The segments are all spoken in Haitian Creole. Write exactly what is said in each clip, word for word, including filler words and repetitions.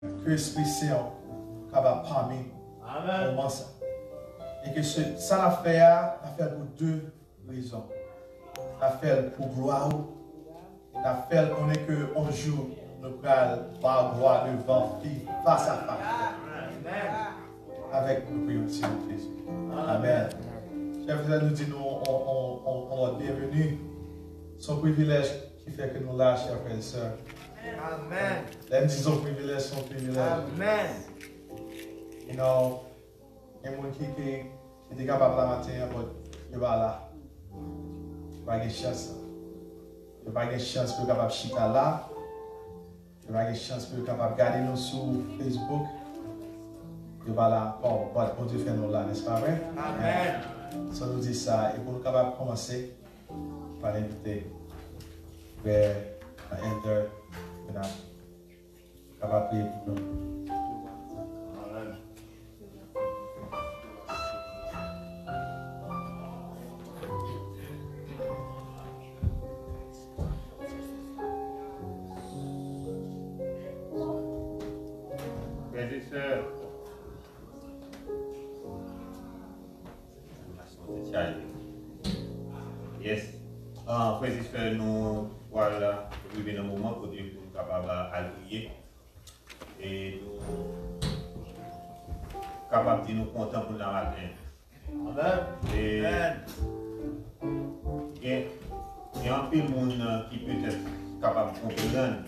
Ke Espri Sen an kapab pami moman sa. E ke se, sa n ap fè a, n ap fè l pou de rezon. N ap fè l pou glwa ou, e n ap fè l konnen ke yon jou nou pral ba w glwa devan fi fas a fas avèk nou pou yon ti Jezi. Amèn. Chè frè, nou di nou yon lòt byenveni. Se yon privilèj ki fè ke nou la, chè frè e sè. Amèn. Lè m di se yon privilèj, se yon privilèj. Amèn. You know, gen moun ki, ki, ki te kapab la maten an, but yo pa la. Yo pa gen chans la. Yo pa gen chans pou yo kapab chita la. Yo pa gen chans pou yo kapab gade nou sou Facebook. Yo pa la ankò, but Bondye fè nou la, nèspa vre? Amèn. So nou di sa, e pou nou kapab kòmanse, m pral envite frè Elder pou n ap kapab priye pou nou. Amèn. Frè e sè, Yes. Ah, frè e sè, nou pral rive nan moman kote pou nou kapab al priye. E nou kapab di nou kontan pou n la maten. Amèn. E gen, gen anpil moun ki petèt kapab konprann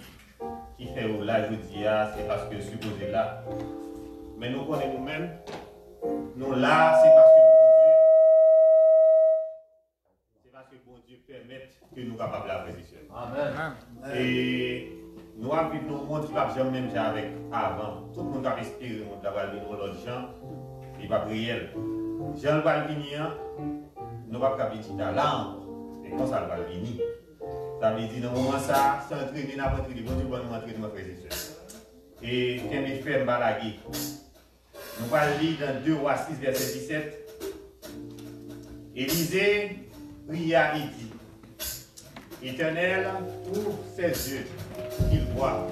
ki fè yo la jodi a, se paske yo sipoze la. Men nou konnen nou menm, nou la, se paske Bondye, se paske Bondye pèmèt ke nou kapab la, frè e sè. Amèn. E nou ap viv nan yon mond ki p ap janm menm jan avèk avan. Tout moun k ap espere mond la pral vin yon lòt jan, li p ap reyèl. Jan l pral vini an, nou p ap ka vin chita la ankò. Se konsa l pral vini. Sa vle di, nan moman sa a, se antrene n ap antrene. Bondye ban nou antrenman, frè e sè. E kenbe fèm, pa lage. Nou pral li nan de Wa sis, vèsè disèt. Élisée pria et dit, Éternel, ouvre ses yeux, qu'il voie.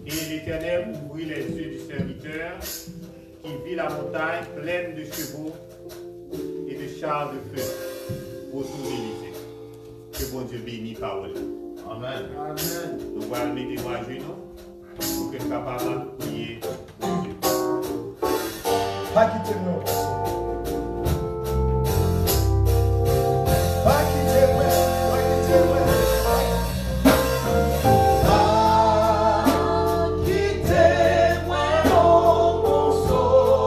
Et l'Éternel ouvrit les yeux du serviteur, qui vit la montagne pleine de chevaux et de chars de feu autour d'Élisée. Ke Bondye beni pawòl li. Amèn. Amèn. Nou pral mete nou ajenou pou ke n kapab priye Bondye. Pa kite mwen. Pa kite mwen. Pa kite mwen. Pa kite mwen, o mon Sovè.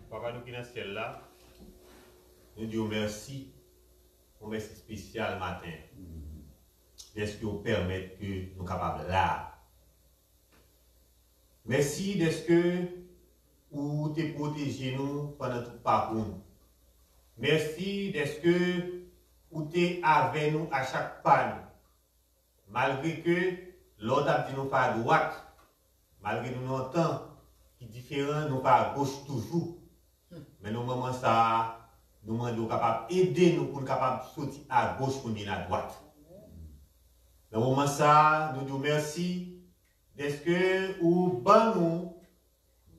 Papa nou ki nan syèl la, nou di w mèsi, yon mèsi espesyal maten an, dèske w pèmèt ke nou kapab la. Mèsi dèske ou te pwoteje nou pandan tout pakou nou. Mèsi dèske ou te avè nou a chak pa nou. Malgre ke lè w t ap di nou pa adwat, malgre nou nan yon tan ki diferan, nou pa agoch toujou. Men nan moman sa a, nou mande w kapab ede nou pou n kapab soti agoch pou n vin adwat. Nan moman sa a, nou di w mèsi dèske ou ban nou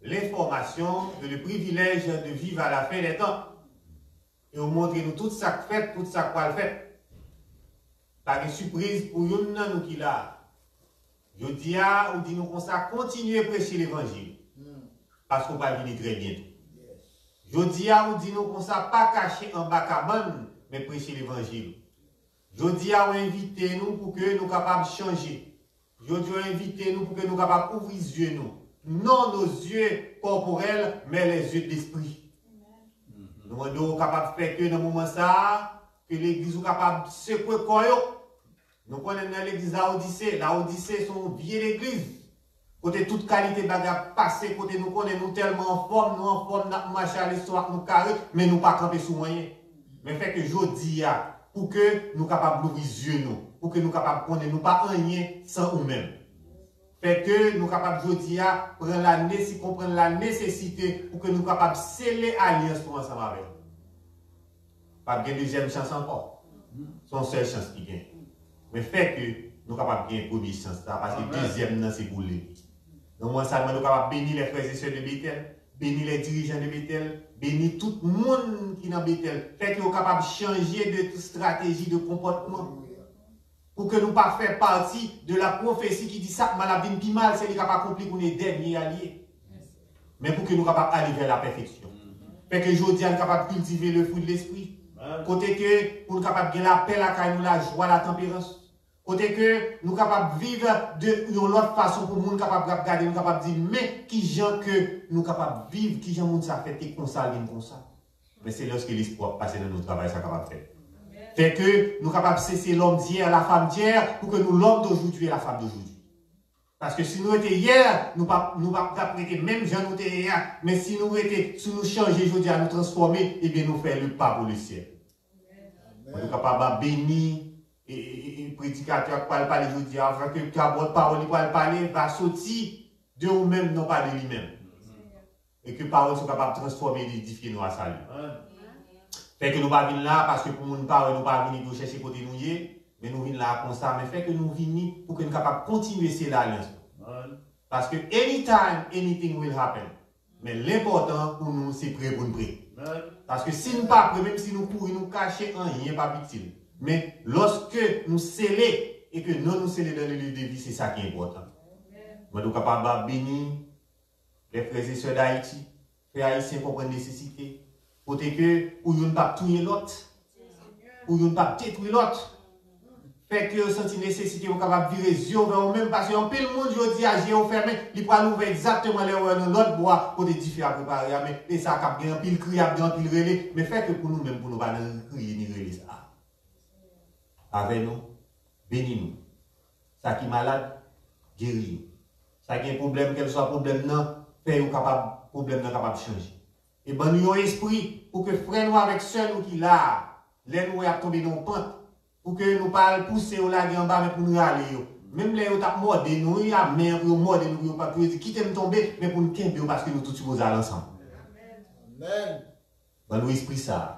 L'information et le privilège de vivre à la fin des temps. E ou montre nou tout sa k fèt, tout sa k pral fèt. Pa gen sipriz pou youn nan nou ki la a. Jodi a, ou di nou konsa, kontinye preche levanjil. Paske w pral vini trè byento. Jodi a, ou di nou konsa, pa kache anba kabann, men preche levanjil. Jodi a, ou envite nou pou ke nou kapab chanje. Jodi a, ou envite nou pou ke nou kapab ouvri zye nou. Non, nos yeux corporels, mais les yeux de l'esprit. Nou mande w kapab fè ke nan moman sa a, ke legliz ou kapab sekwe kò yo. Nou konnen nan legliz Lawodise, Lawodise se yon vye legliz. Kote tout kalite bagay ap pase, kote nou konnen nou tèlman anfòm, nou anfòm, n ap mache ale sou ak nou kare, men nou pa kanpe sou anyen. Men fè ke jodi a, pou ke nou kapab louvri zye nou, pou ke nou kapab konnen nou pa anyen san ou menm. Fè ke nou kapab jodi a pran la nesi-, konprann la nesesite pou ke nou kapab sele alyans nou ansanm avè l. Pa gen dezyèm chans ankò. Se yon sèl chans ki gen. Men fè ke nou kapab gen premye chans sa, paske dezyèm nan se pou li. Nan moman sa, nou kapab beni les frères et sœurs de Béthel, beni les dirigeants de Béthel, beni tout moun ki nan Béthel. Fè ke yo kapab chanje de strateji de konpòtman. Pou ke nou pa fè pati de la pwofesi ki di sa k mal ap vin pi mal, se li k ap akonpli pou nou dènye a li ye. Men pou ke nou kapab ale vè la pèfeksyon. Fè ke jodi a nou kapab kiltive le fruit de l'esprit. Kote ke pou nou kapab gen lapè lakay nou, lajwa, latanperans. Kote ke nou kapab viv de yon lòt fason pou moun kapab ap gade nou, kapab di, men kijan ke nou kapab viv, kijan moun sa fè te konsa, vin konsa. Men se lòske lespri w ap pase nan nou, travay sa kapab fèt. Fè ke nou kapab sese l'homme d'hier, la femme d'hier, pou ke nou l'homme d'aujourd'hui et la femme d'aujourd'hui. Paske si nou rete yè, nou p ap, nou p ap, t ap rete menm jan nou te ye a. Men si nou rete, si nou chanje jodi a, nou transfòme, ebyen nou fè le pa pou le syèl. Mwen tou kapab ap beni, e, e, e, e predikatè a k pral pale jodi a, anfè ke pawòl li pral pale, va soti de ou menm, non pa de li menm. E ke pawòl sa kapab transfòme e edifye nou a sali. Fè ke nou pa vin la paske pou moun pa wè nou pa vini pou yo chèche kote nou ye, men nou vin la konsa, men fè ke nou vini pou ke nou kapab kontinye sele alyans nou. Paske anytime, anything will happen. Men lenpòtan pou nou se pre pou n pre. Paske si n pa pre, menm si nou kouri, nou kache, anyen p ap itil. Men lòske nou sele, e ke non nou sele dans le livre de vie, se sa ki enpòtan. Mwen tou kapab ap beni, les frères et sœurs d'Haïti, frè ayisyen konprann nesesite. Kote ke pou youn p ap touye lòt, pou youn p ap detwi lòt. Fè ke yo santi nesesite yo kapab vire zye yo vè ou menm, paske anpil moun jodi a je yo fèmen, li pral ouvè egzakteman lè yo wè nan lòt bò a kote dife a prepare a, men e sa k ap gen anpil kri, ap gen anpil rele, men fè ke pou nou menm, pou nou pa nan kriye ni rele sa. Avè nou, beni nou. Sa ki malad, geri yo. Sa gen pwoblèm, kèlswa pwoblèm nan, fè yo kapab, pwoblèm nan kapab chanje. E ban nou yon espri pou ke frè nou avèk sè nou ki la a, lè nou wè y ap tonbe nan yon pant, pou ke nou pa al pouse yo lage anba, men pou nou rale yo. Menm lè yo t ap mòde nou, wi, a men an pou yo mòde nou, pou yo pa, pou yo di, "Kite m tonbe," men pou nou kenbe yo, paske nou tout sipoze al ansanm. Amèn. Ban nou espri sa a,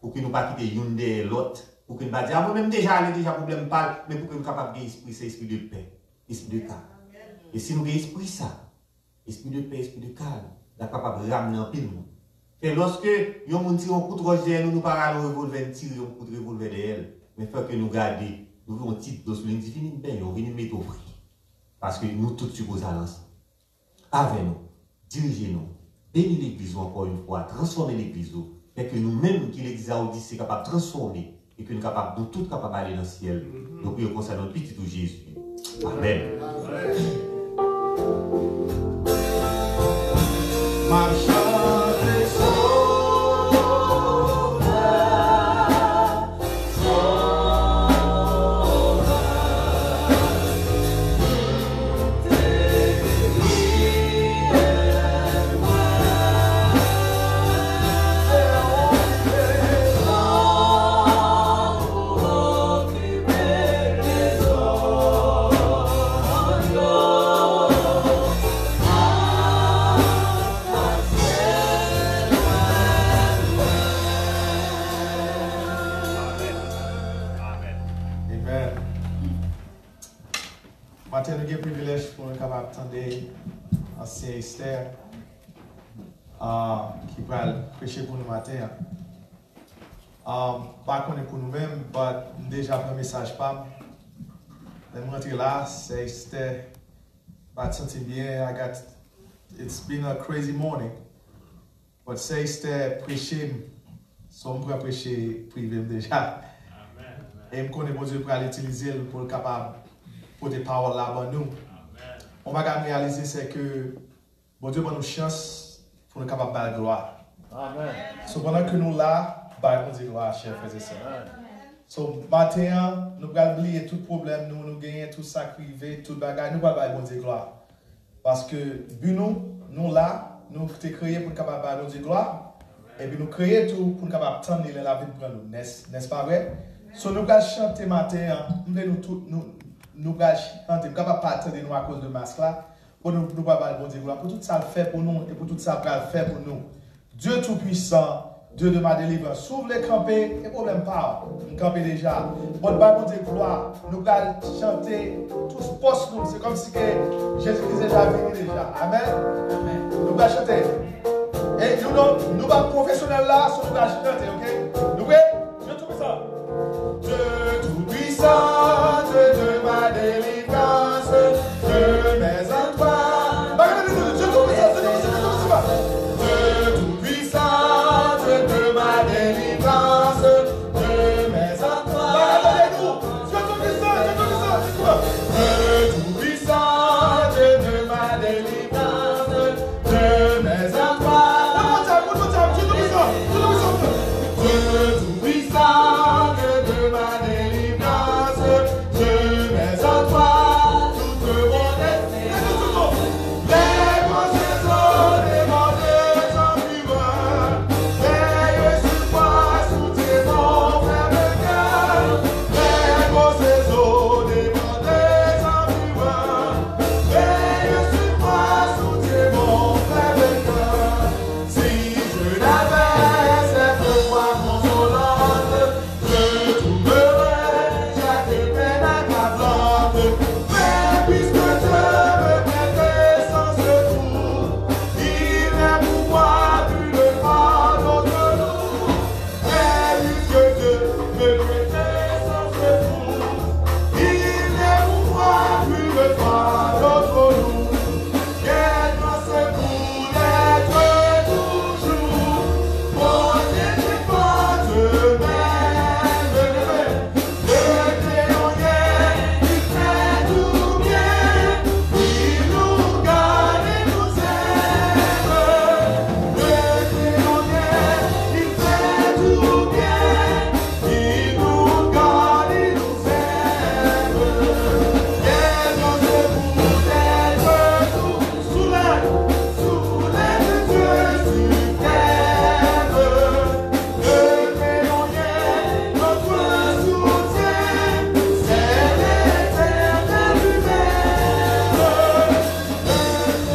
pou ke nou pa kite youn dèyè lòt, pou ke nou pa di, "A, mwen menm deja ale deja, pwoblèm pa l," men pou ke nou kapab gen espri sa, espri de pè, espri de kalm. E si nou gen espri sa, espri de pè, espri de kalm, l ap kapab ramne anpil moun. Fè lòske yon moun tire yon kout wòch dèyè nou, nou pa rale yon revolvè, n tire yon kout revolvè dèyè l. Men fò ke nou gade, nou voye yon ti dlo sou li, n di, "Vini m benyen w, vini m mete w fre." Paske nou tout sipoze al ansanm. Avè nou, dirije nou, beni legliz ou ankò yon fwa, transfòme legliz ou, fè ke nou menm ki legliz Lawodise kapab transfòme, e ke nou kapab, nou tout kapab ale nan syèl. Nou priye konsa nan non pitit ou Jezi. Amèn. M ap chante Sovè, Sovè. Amen. Maten, nou gen privilèj pou nou kapab tande ansyen Esther. ah, ki pral preche pou nou maten an. Ah, m pa konnen pou nou menm, but m deja pran mesaj pa m. Lè m rantre la, Sè Esther pa t santi m byen. I got, it's been a crazy morning. But Sè Esther preche m. So m pran preche prive m deja. E m konnen Bondye pral itilize l pou l kapab pote pawòl la ban nou. Yon bagay m reyalize, se ke Bondye ban nou chans pou nou kapab ba l glwa. So, pandan ke nou la, bay Bondye glwa, chè frè e sè. So, maten an, nou pral bliye tout pwoblèm nou, nou genyen, tout sa k rive, tout bagay, nou pral bay Bondye glwa. Paske bi nou, nou la, nou te kreye pou n kapab bay Bondye glwa, epi nou kreye tou pou n kapab tann li lè l ap vin pran nou. Nès, nès pa vre? So, nou pral chante maten an, m vle nou tout, nou, nou pral chante, m kapab pa tande nou akoz de mask la, bon, nou, nou pral bay Bondye glwa pou tout sa l fè pou nou e pou tout sa l pral fè pou nou. Dieu Tout-Puissant, Dieu de ma délivrance. Si w vle kanpe, e pwoblèm pa w. M kanpe deja. Bon, bay Bondye glwa. Nou pral chante tout fòs nou. Se kòmsi ke Jezi Kris deja vini deja. Amèn. Nou pral chante. E nou, nou, nou pa pwofesyonèl la, so nou pral chante, oke? Nou prè? Dieu Tout-Puissant. Dieu Tout-Puissant, Dieu de ma délivrance, je mets en toi. Bagay la, Dieu Tout-Puissant, Dieu Tout-Puissant, Dieu Tout-Puissant. Dieu Tout-Puissant, Dieu de ma délivrance, je mets en toi. Bagay la, Dieu Tout-Puissant, Dieu Tout-Puissant, Dieu Tout-Puissant. Dieu Tout-Puissant, Dieu de ma délivrance, je mets en toi. One more time, one more time, Dieu Tout-Puissant, Dieu Tout-Puissant. Dieu Tout-Puissant, Dieu de ma délivrance, je mets en toi toute mon espérance. Les grands étoiles débordent en fureur, veille sur moi, soutiens mon faible cœur. Les grands étoiles débordent en fureur, veille sur moi, soutiens mon faible cœur. Si je n'avais cette foi consolante, je trouverais chaque peine accablante. Mais puisque Dieu me prête son secours, il n'est pour moi plus de fardeau trop lourd. Mais puisque Dieu me prête son secours, il n'est pour moi plus de fardeau trop lourd. Quel grand secours d'être toujours protégé par Dieu même. Le Créateur, il fait du bien, il nous garde et nous aime. Le Créateur, il fait du bien, il nous garde et nous aime. Quel grand secours d'être toujours sous l'aile, sous l'aile de Dieu suprême. Le Créateur, notre soutien, c'est l'Éternel lui-même.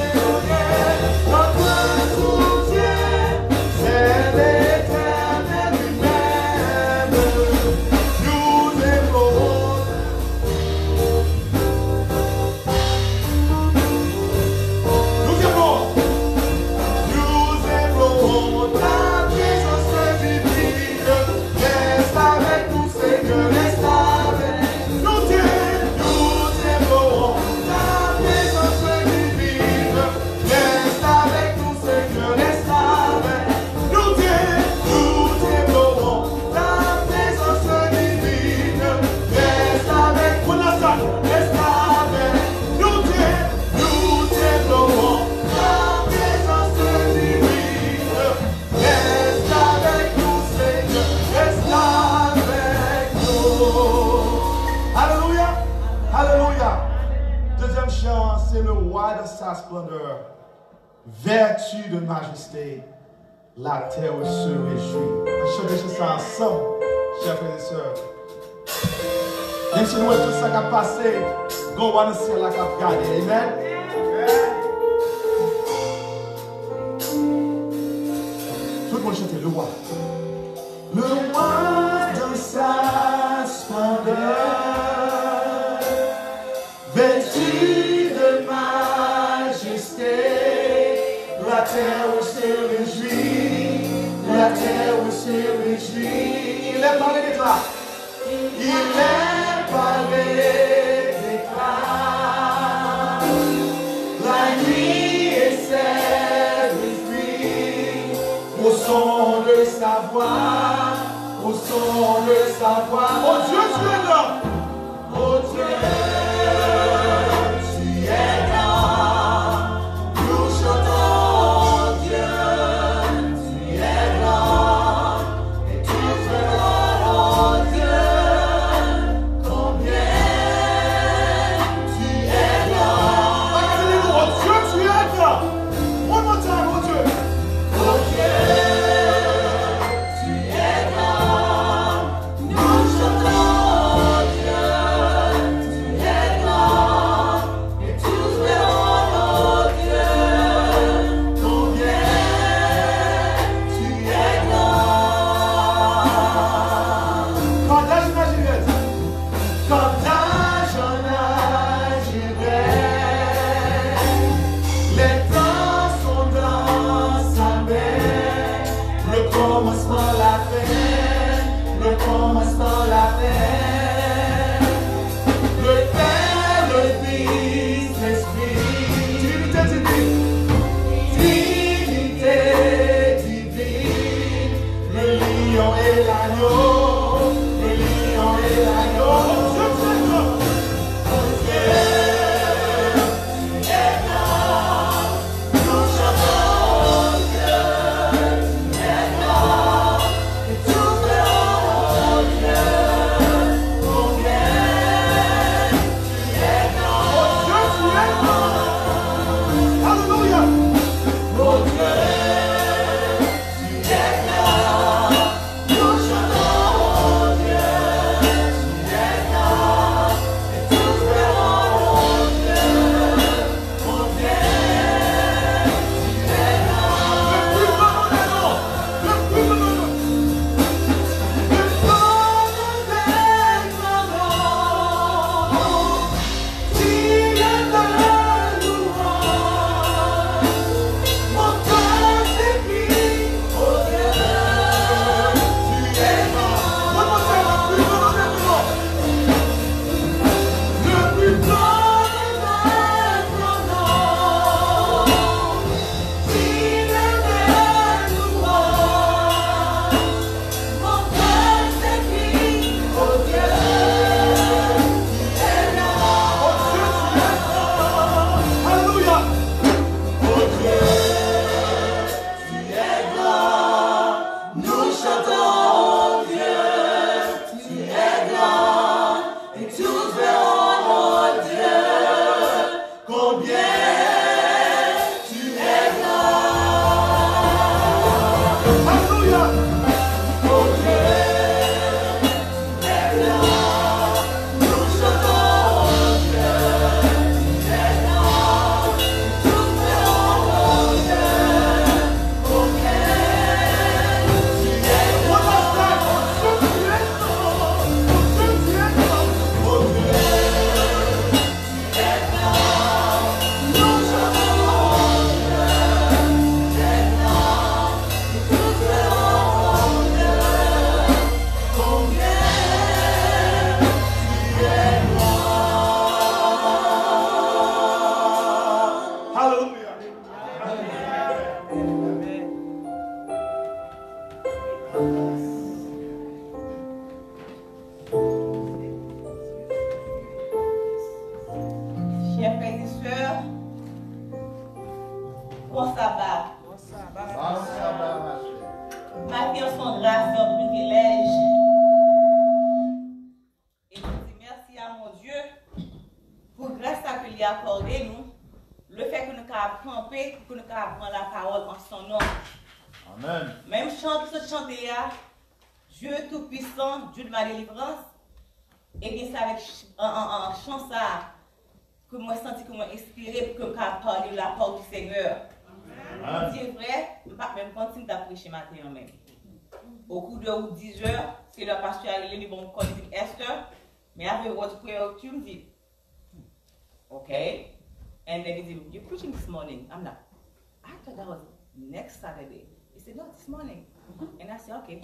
Le Créateur, notre soutien, c'est l'Éternel lui-même. Nous implorons Nous implorons, nous implorons ta présence divine. Reste avec nous, Seigneur, reste avec nous, Dieu. Nous implorons ta présence divine. Reste avec nous, Seigneur, reste avec nous, Dieu. Nous implorons ta présence divine. Reste avec nous, reste avec nous, Dieu. Nous implorons ta présence divine. Reste avec nous, Seigneur, reste avec nous. Alléluia, alléluia. Deuxième chant, c'est le roi dans sa splendeur. Vertu de majesté, la terre se réjouit. Ann chante chant sa ansanm, chè frè e sè. Menm si nou wè tout sa k ap pase, gen yon wa nan syèl la k ap gade. Amen. Tout moun chante le roi. Le roi dans sa splendeur. Vêtu de majesté, la terre se se rejwi. Il est paré d'éclats. Il est paré d'éclats. La nuit et ses esprits au son de sa voix, au son de sa voix. Oh Dieu, tu es grand. Oh Dieu, tu es grand. Nous chantons Dieu, tu es grand. Et tous verront, oh Dieu, combien tu es grand. Oh Dieu, tu es grand. One more time, oh Dieu. Oh Dieu, tu es grand. Nous chantons Dieu, tu es grand, et tous verront, oh Dieu, combien tu es grand. Quand d'âge Nazareth, quand d'âge Nazareth, les temps sont dans sa main. Le commencement, la fin, le commencement, la fin. Le Père, le Fils, l'Esprit. Trinité divine. Trinité divine. Le lion et l'agneau. Le lion et l'agneau. Oh Dieu, Seigneur. Oh Dieu. Nous chantons Dieu, tu es grand, et tous verront, oh Dieu, combien tu es grand. Alléluia. Oh Dieu, tu es grand. Nous chantons Dieu, tu es grand. Tous verront, oh Dieu, combien tu es grand. Oh Dieu, tu es grand. Oh Dieu, tu es grand. Oh Dieu. Hallelujah. Chè frè e sè, bon saba. Bon saba, ma chè. Maten an se yon gras, se yon privilèj. E nou di mèsi a Bondye pou gras sa ke li akòde nou, lefètke nou ka kanpe, ke nou ka pran lapawòl an son non. Amèn. Menm chan ki sot chante a, Dieu Tout-Puissant, Dieu de ma délivrance, ebyen, se avèk ch-, an, an, an, chan sa a ke mwen santi ke mwen enspire pou ke m ka pale lapawòl du Seigneur. Amèn. Pou di vre, m pa t menm konn si m t ap preche maten an menm. Okou de ou dizè, se lè pastè a rele m, li ban m kòd, li di m, Esther, may I have a word of prayer with you? M di, Okay. And then he said, "You're preaching this morning." I'm like, "I thought that was next Saturday." He said, "No, this morning." And I say, "Okay.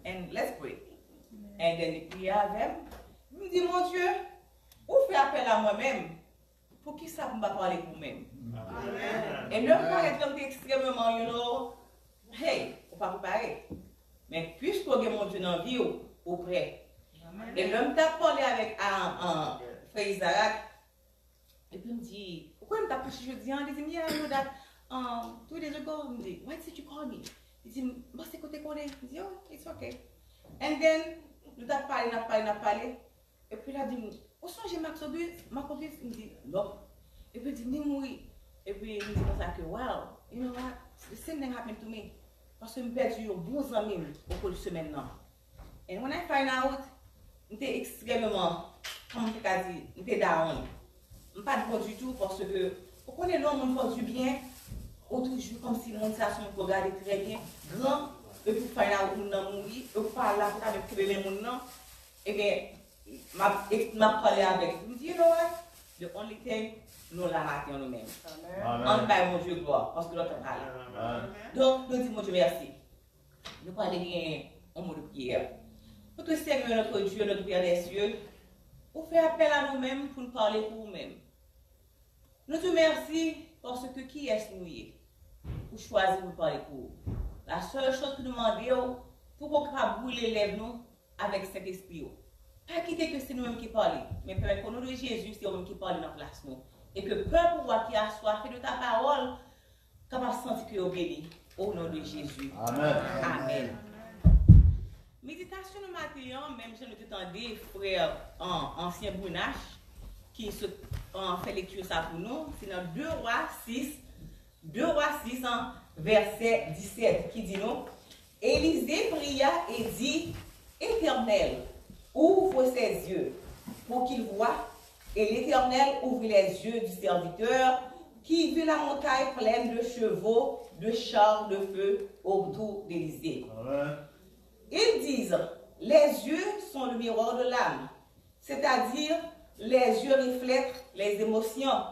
And let's pray." And then li priye avè m. M di, "Bondye, ou fè apèl a mwen menm. Poukisa pou m pa pale pou mwen menm?" E lè m parèt la, m te ekstrèmeman, you know, hey, ou pa prepare. Men piske w gen Bondye nan vi w, ou prè. E lè m t ap pale avèk a, a, frè Izarak, epi m di, ou konnen m t ap preche jodi a, li di m, "Yeah, I know that, um, three days ago." M di, "Why did you call me?" Li di m, "M panse ke w te konnen." M di, "Oh, it's okay." And then, nou t ap pale, n ap pale, n ap pale. Epi l ap di m, "Ou sonje Max Auguste?" Marc Auguste? M di, "Non." Epi l di, "Li mouri." Epi m di konsa ke, "Wow, you know what? The same thing happened to me." Paske m pèdi yon bon zanmi m okou semèn nan. And when I find out, m te ekstrèmeman, kòman m te ka di, m te down. M pa t bon ditou paske, ou konnen, lè yon moun fè w dibyen, ou toujou kòmsi moun sa se yon moun ke w gade trè byen, gran, epi w find out moun nan mouri, epi w pa la pou ta menm kenbe men moun nan. Ebyen, m ap, m ap pale avèk li. M di, "You know what? The only thing, nou la maten an nou menm. Ann bay Bondye glwa, paske lòt tan pa la." Donk, nou di Bondye mèsi. Nou prale gen yon mo de priyè. Notre Seigneur, notre Dieu, notre Père des cieux, ou fè apèl a nou menm pou n pale pou ou menm. Nou di w mèsi paske kiyès nou ye? Ou chwazi pou n pale pou ou. La sèl choz ke nou mande w, pou ke w kapab brile lèv nou avèk Sentespri w. Pa kite ke se nou menm ki pale, men pèmèt ke o non de Jezi, se ou menm ki pale nan plas nou. E ke pèp ou a ki aswafe de ta pawòl kapab santi ke yo beni. O non de Jezi. Amèn. Amèn. Meditasyon nou maten an, menm jan nou te tande frè, an, ansyen Brunache, ki sot, an, fè lekti sa pou nou, se nan de Wa sis, de Wa sis, an, vèsè disèt, ki di nou, Élisée pria et dit, Éternel, ouvre ses yeux, pour qu'il voie. Et l'Éternel ouvrit les yeux du serviteur, qui vit la montagne pleine de chevaux de chars de feu autour d'Élisée. Amen. Ils disent, les yeux sont le miroir de l'âme, c'est-à-dire les yeux reflètent les émotions.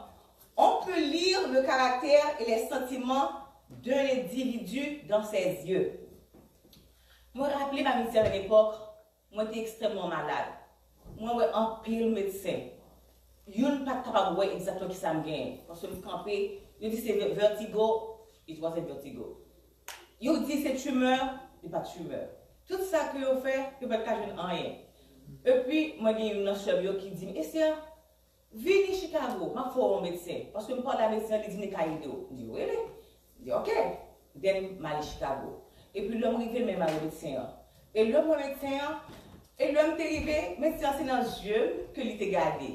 On peut lire le caractère et les sentiments d'un individu dans ses yeux. Mwen raple m a yon sèten epòk, mwen te ekstrèmman malad. Mwen wè anpil medsen. Youn pa t kapab wè egzakteman kisa m genyen. Paske m kanpe, yo di se vè-, vertigo, it wasn't vertigo. Yo di se tumè, li pa t tumè. Tout sa ke yo fè, yo pa t ka jwenn anyen. Epi, mwen gen youn nan sè m yo ki di m, Esther, vini Chicago, m ap fè w yon medsen. Paske m pale a medsen an, li di m li ka ede w. M di, really? M di, ok. Then, m ale Chicago. Epi lè m rive, m menm al wè medsen an. E lè m wè medsen an, e lè m te rive, medsen an se nan zye m ke li te gade.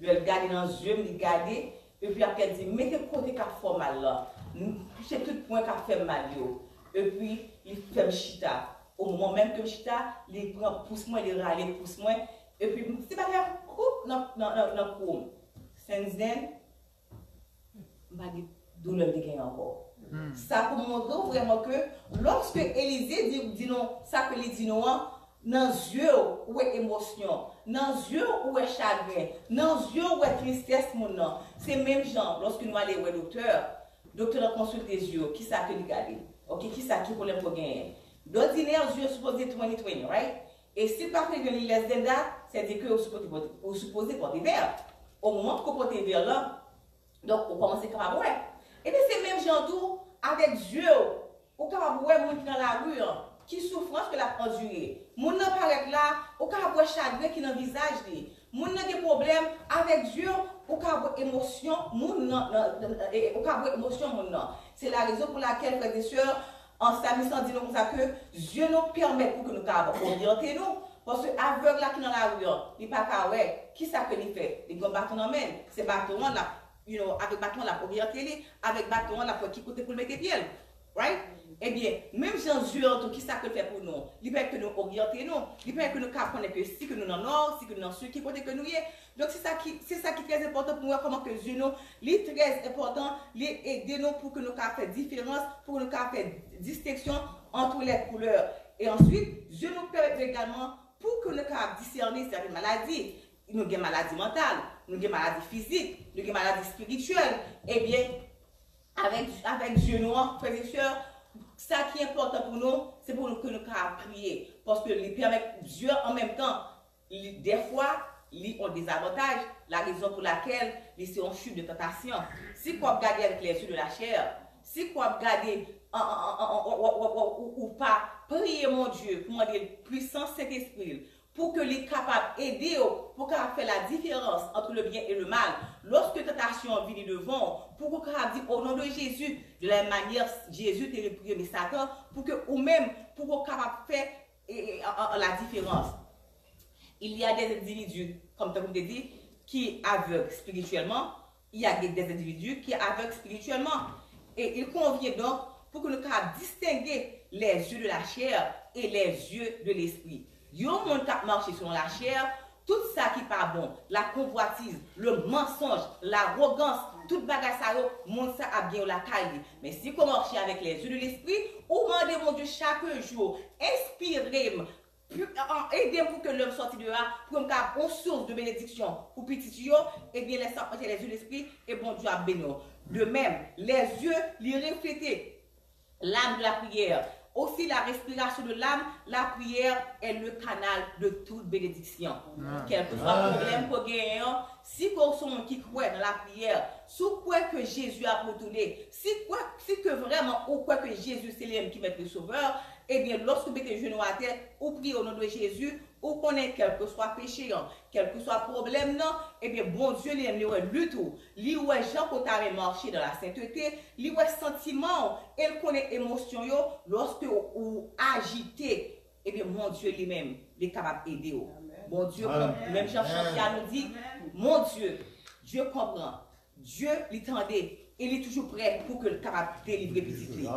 Lè l gade nan zye m, li gade, epi apre l di, mete kote k ap fè w mal lan. M touche tout pwen k ap fè m mal yo. Epi, li fè m chita. O moman menm ke m chita, li pran pous mwen, li rale pous mwen. Epi, m ti bagay koup nan, nan, nan, nan kou m. Since then, m pa gen doulè m te genyen ankò. Sa pou montre w vrèman ke lòske Elize di, di nou sa ke li di nou an, nan zye w, ou wè emosyon, nan zye w, ou wè chagren, nan zye w, ou wè tristès moun nan. Se menm jan, lòske nou ale wè doktè, doktè lan konsilte zye w, kisa ke li gade? Ok, kisa ki pwoblèm ke w genyen? Dòdinè, zye w sipoze twenty twenty, right? E si l pa twenty twenty, less than that, sètadi ke ou sipoze pòte, ou sipoze pòte vè. O moman ke w pòte vè lan, donk, ou kòmanse kapab wè. Ebyen, se menm jan tou avèk zye w. Ou kapab wè moun ki nan lari an, ki soufrans ke l ap andire. Moun nan parèt la, ou kapab wè chagren ki nan vizaj li. Moun nan gen pwoblèm, avèk zye w, ou kapab wè emosyon moun nan, nan, nan, e, ou kapab wè emosyon moun nan. Se la rezon pou lakèl, frè e sè, an, salmis lan di nou konsa ke zye nou pèmèt pou ke nou kapab oryante nou. Paske avèg la ki nan lari an, li pa ka wè. Kisa ke li fè? Li gen yon baton nan men l. Se baton an l ap, you know, avèk baton an l ap oryante li. Avèk baton an l ap wè ki kote pou l mete pye l. Right? Ebyen, menm jan zye an tou, kisa ke l fè pou nou? Li pèmèt ke nou oryante nou. Li pèmèt ke nou ka konnen ke si ke nou nan nò, si ke nou nan sid, ki kote ke nou ye. Donk, se sa ki, se sa ki trè enpòtan pou nou wè kòman ke zye nou, li trè enpòtan, li ede nou pou ke nou ka fè diferans, pou ke nou ka fè distenksyon entre les couleurs. E answit, zye nou pèmèt nou egalman pou ke nou kapab disène sèten maladi. Nou gen maladi mantal, nou gen maladi fizik, nou gen maladi espirityèl. Ebyen, avèk, avèk zye nou an, frè e sè, Sa ki enpòtan pou nou, se pou nou ke nou ka priye. Paske li pèmèt Dye an menm tan, li, dèfwa, li yon dezavantaj, la rezon pou lakèl li se yon chit de tantasyon. Si w ap gade avèk lèzye de lachè, si w ap gade an, an, an, an, w, w, w, w, ou, ou pa priye Bondye pou mande l pwisans Sentespri l, pou ke li kapab ede w, pou w kapab fè la diferans entre le bien et le mal. Lòske tantasyon an vini devan w, pou w kapab di, au nom de Jésus, de la menm manyè Jezi te reprime Satan, pou ke ou menm, pou w kapab fè e, e, an, an, la diferans. Il y a des individus, kòm tankou m te di, ki avèg spirityèlman, il y a des individus qui aveugles spirituellement. Et il convient donc pour que nous capables distinguer les yeux de la chair et les yeux de l'esprit. Yon moun k ap mache selon lachè, tout sa ki pa bon, la konvwatiz, le mansonj, larogans, tout bagay sa yo, moun sa ap gen yo lakay li. Men si ke w mache avèk lèzye de lespri, ou mande Bondye chak jou, enspire m, pu-, an, ede m pou ke lè m sòti deyò a, pou ke m kapab yon sous de benediksyon pou pitit yo, ebyen, lè sa ap mache lèzye de lespri, e Bondye ap beni w. De même, les yeux, li reflete l'âme de la prière. Aussi, la respiration de l'âme, la prière est le canal de toute bénédiction. Kèlkeswa pwoblèm ke w genyen an, si ke w se yon moun ki kwè nan lapriyè, si w kwè ke Jezi ap retounen, si kwè, si ke vrèman ou kwè ke Jezi se li menm ki mèt e sovè, ebyen, lòske w mete jenou w atè, ou priye o non de Jezi, ou konnen kèlkeswa peche an, kèlkeswa pwoblèm nan, ebyen, Bondye li menm li wè lit ou, li wè jan ke w ta renmen mache dans la sainteté, li wè santiman w, e l konnen emosyon yo, lòske w, ou ajite, ebyen, Bondye li menm, li kapab ede w. Bondye, menm jan chante a nou di, mon Dieu, Dieu comprend. Dye, li tande, e li toujou prè pou ke l kapab delivre pitit li.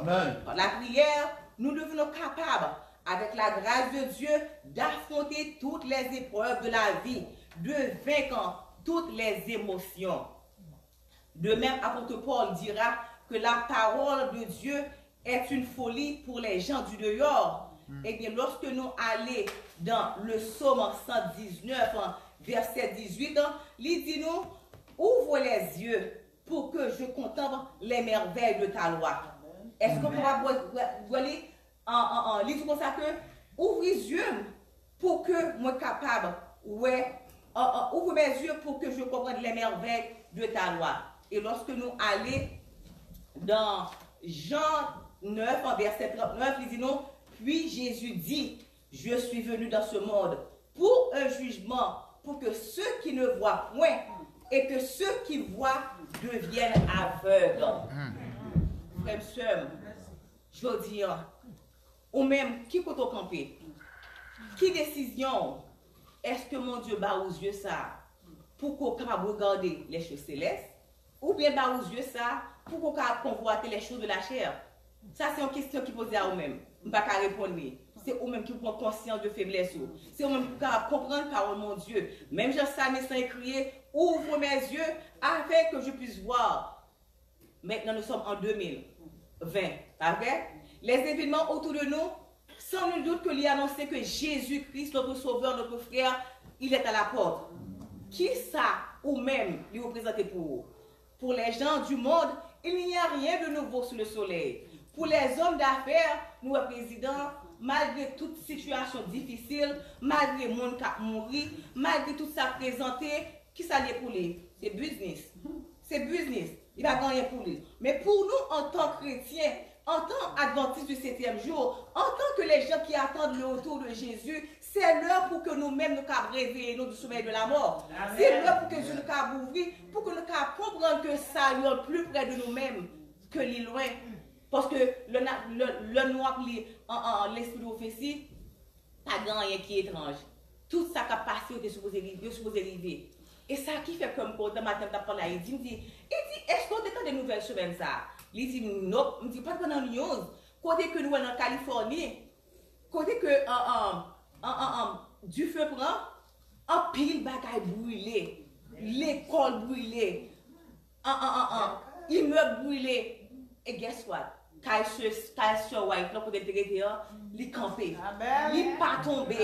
Par la prière, nous devenons capables, avec la grâce de Dieu, d'affronter toutes les épreuves de la vie, de vaincre toutes les émotions. De même, apôtre Paul dira que la parole de Dieu est une folie pour les gens du dehors. Ebyen, lòske nou ale dans le psaume cent dix-neuf, verset dix-huit, li di nou, ouvre les yeux pour que je contemple les merveilles de ta loi. Èske w kapab wè, wè, wè li, an, an, an, li di konsa ke, ouvri zye m pou ke mwen kapab wè, an, an, ouvre mes yeux pour que je comprenne les merveilles de ta loi. E lòske nou ale dans Jean neuf, an vèsè trannèf, li di nou, puis Jésus dit, je suis venu dans ce monde pour un jugement, pour que ceux qui ne voient point et que ceux qui voient deviennent aveugles. Frè m, sè m, jodi a, ou menm, ki kote w kanpe? Ki desizyon w? Èske Bondye ba ou zye sa a pou ke w kapab regade les choses célestes? Oubyen ba ou zye sa pou ke w kapab konvwate les choses de la chair? Sa se yon kesyon ki poze a ou menm. M pa ka reponn li. Se ou menm ki pou pran konsyans de feblès ou. Se ou menm ki pou kapab konprann pawòl Bondye. Menm jan salmis lan ekri, ouvre mes yeux afin que je puisse voir. Maintenant, nous sommes en deux mille vingt, pas vrai? Les événements autour de nous, sans nul doute que li anonse que Jésus-Christ, notre Sauveur, notre Frère, il est à la porte. Kisa ou menm li reprezante pou ou? Pour les gens du monde, il n'y a rien de nouveau sous le soleil. Pour les hommes d'affaires, nou wè prezidan, malgre tout sitiyasyon difisil, malgre moun k ap mouri, malgre tout sa k prezante, kisa l ye pou li? Se biznis. Se biznis. Li pa gen anyen pou li. Men pou nou, antan kretyen, antan advantis di setyèm jou, antan ke les gens qui attendent le retour de Jésus, se lè pou ke nou menm nou kab reveye nou du sommeil de la mort. Se lè pou ke zye nou kab ouvri, pou ke nou kab konprann ke salye an pli pre de nou menm ke li lwen. Paske lè n ap, lè, lè nou ap li an, an, an lespri de pwofesi, pa gen anyen ki etranj. Tout sa k ap pase yo te sipoze rive, yo sipoze rive. E sa ki fè kè m kontan, maten m t ap pale a Edi, m di, Edi, èske w te tande nouvèl semèn sa a? Li di m, nop. M di, pa t pran nan news. Kote ke nou wè nan Kalifòni, kote ke, an, an, an, an, an, dife pran, anpil bagay brile, lekòl brile, an, an, an, an, imèb brile. E guess what? Kay sè, kay sè White lan kote l te rete an, li kanpe. Li pa tonbe.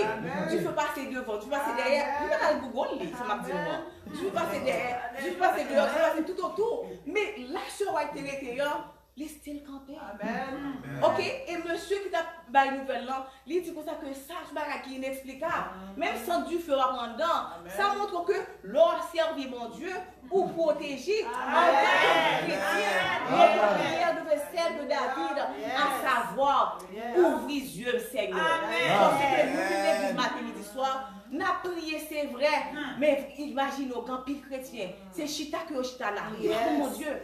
Dife pase devan, dife pase dèyè. Li pa t al Google li, sa m ap di nou an. Dife pase dèyè, dife pase deyò, dife pase toutotou. Men la sè White te rete an, Li still kanpe. Amen. Ok, e mesye ki t ap bay nouvèl lan, li di konsa ke sa se bagay ki ineksplikab. Menm san dife w ap anndan, sa montre ke lè w ap sèvi Bondye, ou pwoteje. Antanke kretyen, notre prière devait celle de David, à savoir, ouvri zye m, Senyè. Paske nou vin legliz maten, midi, swa, n ap priye, se vre, men imajine w, gen anpil kretyen, se chita ke yo chita la. Yo pa konn Bondye.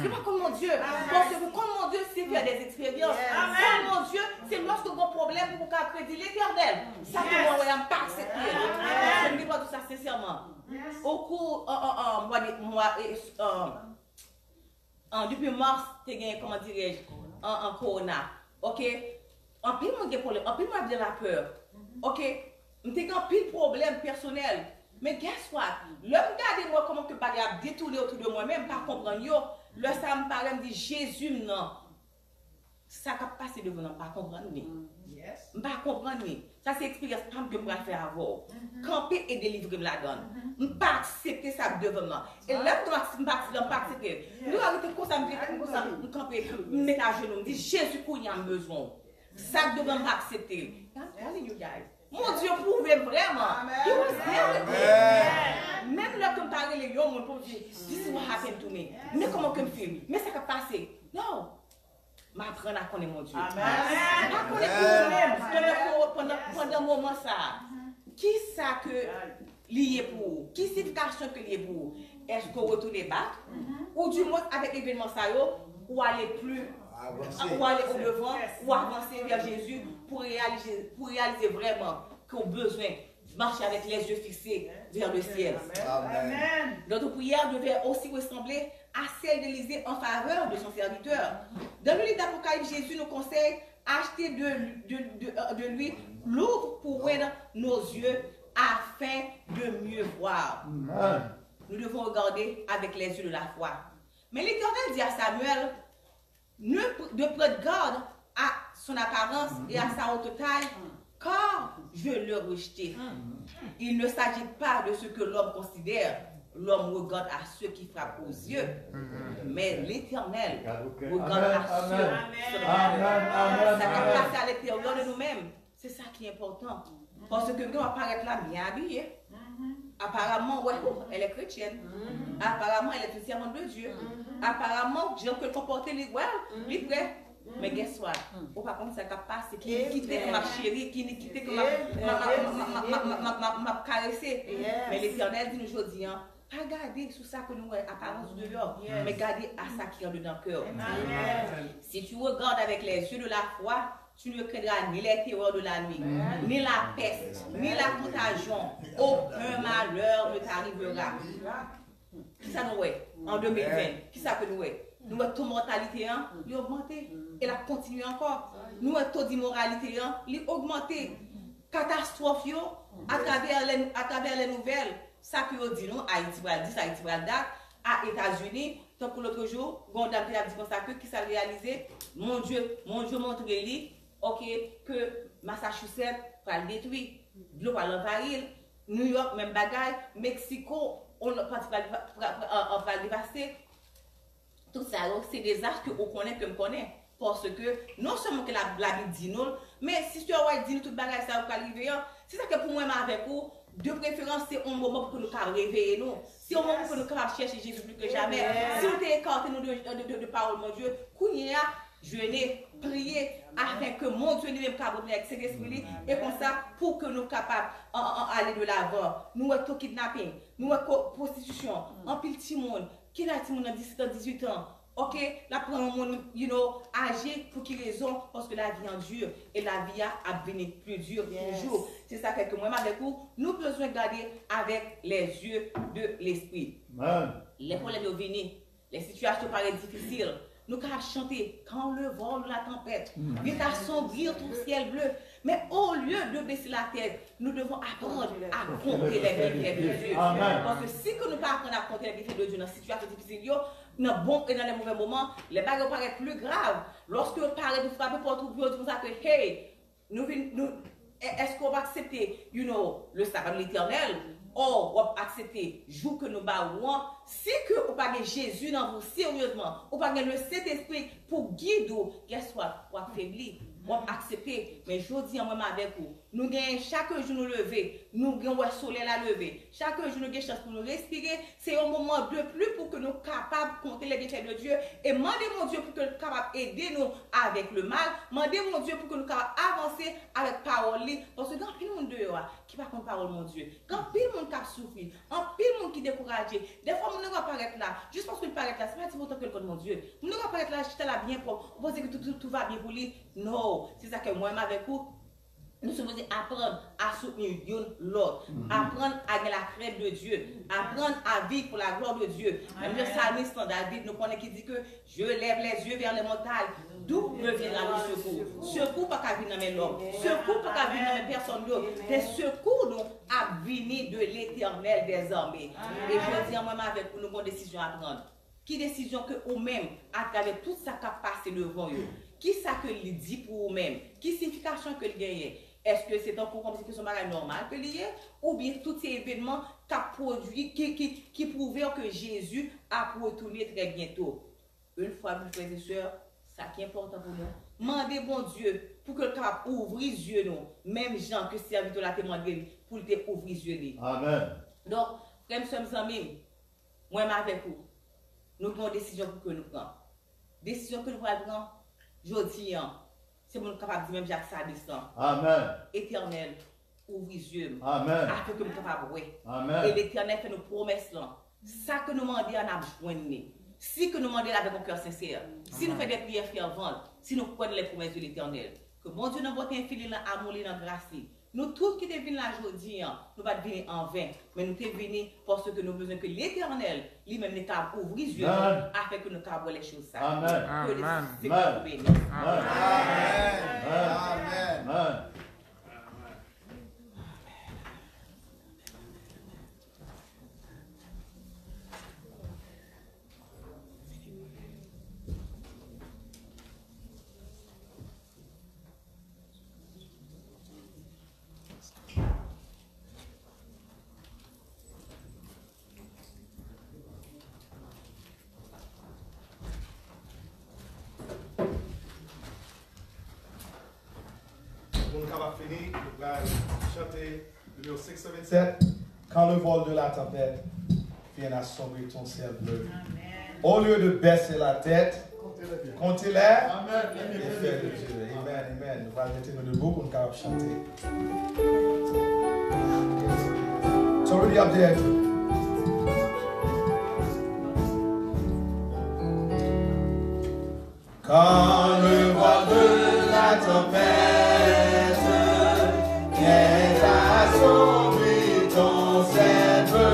Yo pa konn Bondye. Paske konn Bondye, se fè dè eksperyans. Konn Bondye, se lòske w gen pwoblèm pou w ka kredi Letènèl. Sa ke mwen wè a, m pa aksepte l. Se m ki pral di w sa sensèman. Okou, an, an, an, mwa de, mwa, e, an, an, depi mas, te gen, kòman dirèj, an, an, kowona. Ok? Anpil moun gen pwoblèm, anpil moun ap gen lapè. Ok? M te gen anpil pwoblèm pèsonèl. Men guess what? Lè m gade m wè kòman ke bagay ap detounen otou de mwen, men m pa konprann yo. Lè sa a m pare, m di, Jezi m nan, sa k ap pase devan m nan, m pa konprann li. M pa konprann li. Sa se eksperyans pa m ke m pral fè avè w. Kanpe e delivre m ladan l. M pa aksepte sa k devan m nan. E lè m di m pa aksepte, m pa aksepte. M dwe rete konsa, m rete konsa, m kanpe, m met ajenou, m di, Jezi, kounye a m bezwen w. Sa k devan m pa aksepte. I'm telling you guys. Bondye pwouve m vrèman. He was there with me. Menm lè ke m pa rele yon moun pou m di, this is what happened to me. Men kòman ke m feel. Men sa k ap pase. No. M aprann a konnen Bondye. M pa konnen pou ou menm, pandan, pandan, pandan moman sa a. Kisa ke li ye pou ou? Ki siyifikasyon ke li ye pou ou? Èske w retounen bak? Ou di mwens avèk evènman sa yo, ou ale pli, ou ale o devan, ou avanse vè Jezi pou reyalize, pou reyalize vrèman ke w bezwen mache avèk les yeux fixés vers le ciel. Notre prière devait aussi ressembler à celle d'Élisée en faveur de son serviteur. Dans le livre d'Apocalypse, Jésus nous conseille acheter de, de, de, euh, de l'huile lourde pour oindre nos yeux afin de mieux voir. Nous devons regarder avec les yeux de la foi. Mais l'Éternel dit à Samuel, ne, de prendre garde à son apparence et à sa haute taille, car je l'ai rejeté. Il ne s'agit pas de ce que l'homme considère. L'homme regarde à ce qui frappe aux yeux, mais l'Éternel regarde à ceux qui sont dans le cœur. Sa k ap pase a lenteryè de nou menm, se sa ki enpòtan. Paske gen w ap parèt la byen abiye. Aparaman, wè, oh, elle est chrétienne. Aparaman, elle est une servante de Dieu. Aparaman, jan ke l konpòte li, well, li prè. Men guess what? Ou pa konn sa k ap pase, ki inikite ke m ap cheri, ki inikite ke m ap, m ap, m ap, m ap, m ap, m ap, m ap, m ap karese. Men Letènèl di nou jodi a, pa gade sou sa ke nou wè, aparans ou deyò, men gade a sa ki andedan kè w. Si tu regardes avec les yeux de la foi, tu ne craindras ni les terreurs de la nuit, ni la peste, ni la contagion. Aucun malheur ne t'arrivera. Kisa nou wè an de mil ven? Kisa ke nou wè? Nou wè to mòtalite an, li ogmante. E l ap kontinye ankò. Nou wè to dimoralite an, li ogmante. Katastwòf yo, atravè lè, atravè lè nouvèl, sa ke yo di nou, Ayiti pral dis, Ayiti pral dat, a Etazini, tankou lòt jou, gen yon dam ki t ap di konsa ke kisa l reyalize, Bondye, Bondye montre li, ok, ke Massachusetts pral detwi, dlo pral anvayi l, New York menm bagay, Meksiko, yon lòt pati pral, pral, pral, pral devase. Tout sa yo, se dezas ke ou konnen, ke m konnen. Paske, non sèlman ke la, Labib di nou l, men Sister White di nou tout bagay sa yo k pral rive an. Se sa ke pou mwen, m avèk ou, de preferans, se yon moman pou ke nou ka reveye nou. Se yon moman pou ke nou kapab chèche Jezi plis ke jamè. Si nou te ekate nou de, de, de, de pawòl Bondye, kounye a, jene, priye, afin ke Bondye li menm ka retounen avèk Sentespri li, e konsa, pou ke nou kapab an, an, an, ale de lavan. Nou wè to kidnaping, nou wè ko-, pwostitisyon, anpil timoun, ki lè timoun nan disèt an, dizuit an, ok, l ap pran yon moun, you know, aje, pou ki rezon? Paske lavi an di, e lavi a ap vini pli di toujou. Se sa fè ke mwen avèk ou, nou bezwen gade avèk les yeux de l'esprit. Lè pwoblèm yo vini, lè sitiyasyon parèt difisil, nou ka ap chante, quand le vent, la tempête vient assombrir ton ciel bleu. Mais au lieu de baisser la tête, nous devons apprendre à compter les bienfaits de Dieu. Paske si ke nou pa aprann a konte les bienfaits de Dieu nan sitiyasyon difisil yo, nan bon e nan lè movè moman, lè bagay yo parèt pli grav, lòske yo parèt, yo frape pòt ou, yo di konsa ke, hey, nou vin, nou, e, Èske w ap aksepte, you know, le sabat de Letènèl? Or, w ap aksepte jou ke nou ba ou an? Si ke ou pa gen Jezi nan vi w seryezman, ou pa gen le Sentespri pou gid ou, guess what? W ap febli. W ap aksepte. Men jodi an, mwen menm avèk ou, nou genyen chak jou nou leve, nou gen wè solèy la leve. Chak jou nou gen chans pou nou respire, se yon moman de pli pou ke nou kapab konte les bienfaits de Dieu e mande Bondye pou ke l kapab ede nou avèk le mal, mande Bondye pou ke nou kapab avanse avèk pawòl li, paske gen anpil moun deyò a ki pa konn pawòl Bondye, gen anpil moun k ap soufri, anpil moun ki dekouraje. Dèfwa moun nan ka parèt la, jis paske l parèt la, se pa ti poutan ke l konn Bondye. Moun nan ka parèt la, chita la byen pwòp, ou panse ke tout, tout, tout va byen pou li. No, se sa ke mwen menm avèk ou, nou sipoze aprann a soutni youn lòt, aprann a gen la crainte de Dieu, aprann a viv pour la gloire de Dieu. Menm jan salmis lan, David, nou konnen ki di ke je lève les yeux vers les montagnes, d'où me viendra le secours? Sekou pa ka vin nan men lòm, sekou pa ka vin nan men pèsòn dòt, men sekou nou ap vini de Letènèl dèzame. E jodi an, mwen menm avèk ou, nou gen yon desizyon a pran. Ki desizyon ke ou menm, atravè tout sa k ap pase devan yo, ki sa ke li di pou ou menm? Ki siyifikasyon ke l genyen? Èske se tankou kòmsi ke se yon bagay nòmal ke li ye? Oubyen tout se evènman k ap pwodui, ki, ki, ki pwouve ke Jezi ap retounen trè byento? Yon fwa de plis, frè e sè, sa ki enpòtan pou nou, mande Bondye pou ke l kapab ouvri zye nou, menm jan ke sèvitè la te mande l pou l te ouvri zye li. Amèn. Donk, frè m, sè m, zanmi m, mwen menm avèk ou, nou gen yon desizyon pou ke nou pran. Desizyon ke nou pral pran jodi an, se pou nou kapab di menm jan ak salmis lan. Amèn. Etènèl, ouvri zye m, afin ke m kapab wè. Amèn. E Letènèl fè nou pwomès lan. Sa ke nou mande a, n ap jwenn li. Si ke nou mande l avèk yon kè sensè, si nou fè de priyè fèvan, si nou kwè nan les promesses de Letènèl, ke Bondye nan bonte enfini l, nan amou li, nan gras li, nou tout ki te vin la jodi an, nou pa t vini anven, men nou te vini paske nou bezwen ke Letènèl li menm li kapab ouvri zye nou, afin ke nou kapab wè les choses sa. Amèn. Ke le Senyè nou beni. Amèn. Amèn. Amèn. Pou nou kapab fini, nou pral chante nimewo senk san vennsèt, Quand le vol de la tempête vient assombrir ton ciel bleu. Au lieu de baisser la tête, comptez les bienfaits de Dieu. Amen, amen. Nou pral mete nou debou pou nou kapab chante. It's already up there. Quand le vent de la tempête vient assombrir ton cerveau,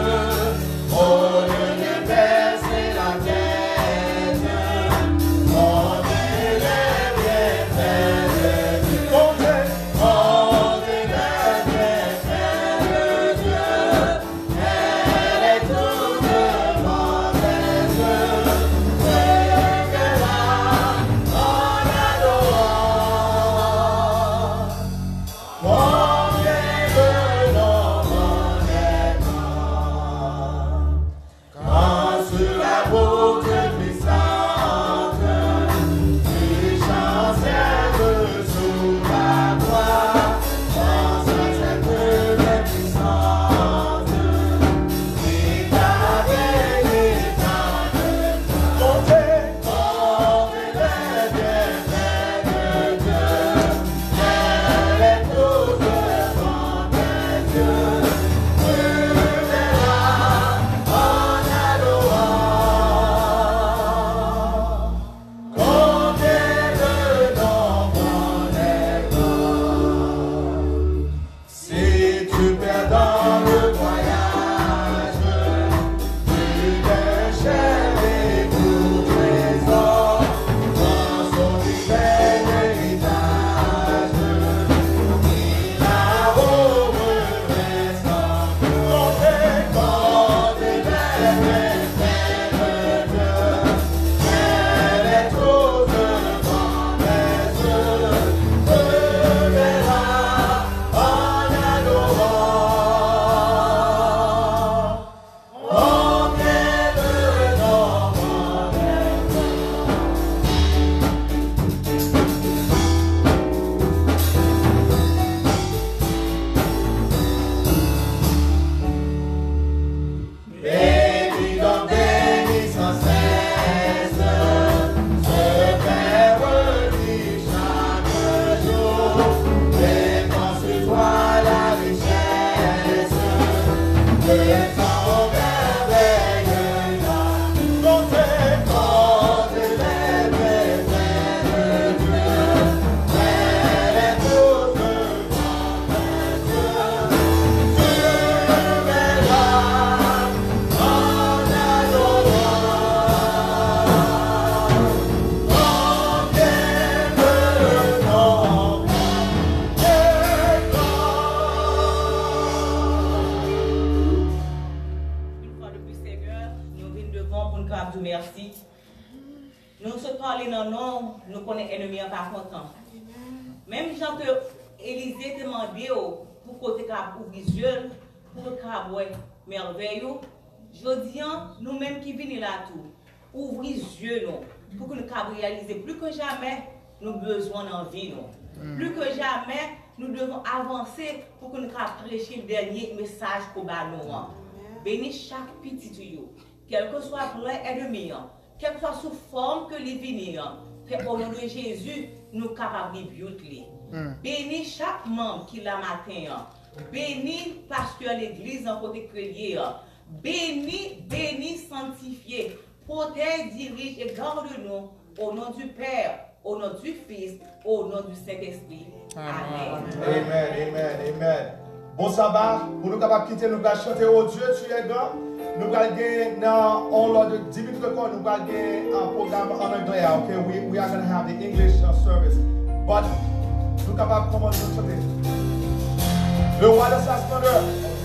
au lieu de baisser la tête, comptez les bienfaits de Dieu. Comptez, comptez les bienfaits de Dieu. Elle est toute mauvaise, c'est que la on adore. Combien de nos quand sur la route glissante, tu chancelles sous la croix, pense à cette puissante qui t'a béni dans le monde. Comptez, comptez les bienfaits de Dieu, elle est toute Mèsi. Nou sot pale nan non, nou konnen ènmi an pa kontan. Menm jan ke Elize te mande w pou ke w te ka ouvri zye l, pou w ka wè mèvèy ou, jodi an, nou menm ki vini la tou, ouvri zye nou, pou ke nou ka reyalize pli ke jamè nou bezwen nan vi nou. Pli ke jamè nou devon avanse pou ke nou ka preche dènye mesaj ke w ba nou an. Beni chak pitit ou yo, kèlkeswa plan ènmi an, kèlkeswa sou fòm ke li vini an, ke o non de Jezi, nou kapab rebuke li. Beni chak manm ki la maten an. Beni pastè legliz an kote ke l ye an. Beni, beni, sanktifye, protège, dirige et garde nous au nom du Père, au nom du Fils, au nom du Saint-Esprit. Amen. Amen, amen, amen. Bon saba, pou nou kapab kite, nou pral chante O Dieu, tu es grand. Nou pral gen nan yon lòt de dis minutes ankò, nou pral gen uh, pwogram an anglè a, ok? We, we are gonna have the English uh, service. But nou kapab kòmanse chante. Le roi de sa splendeur.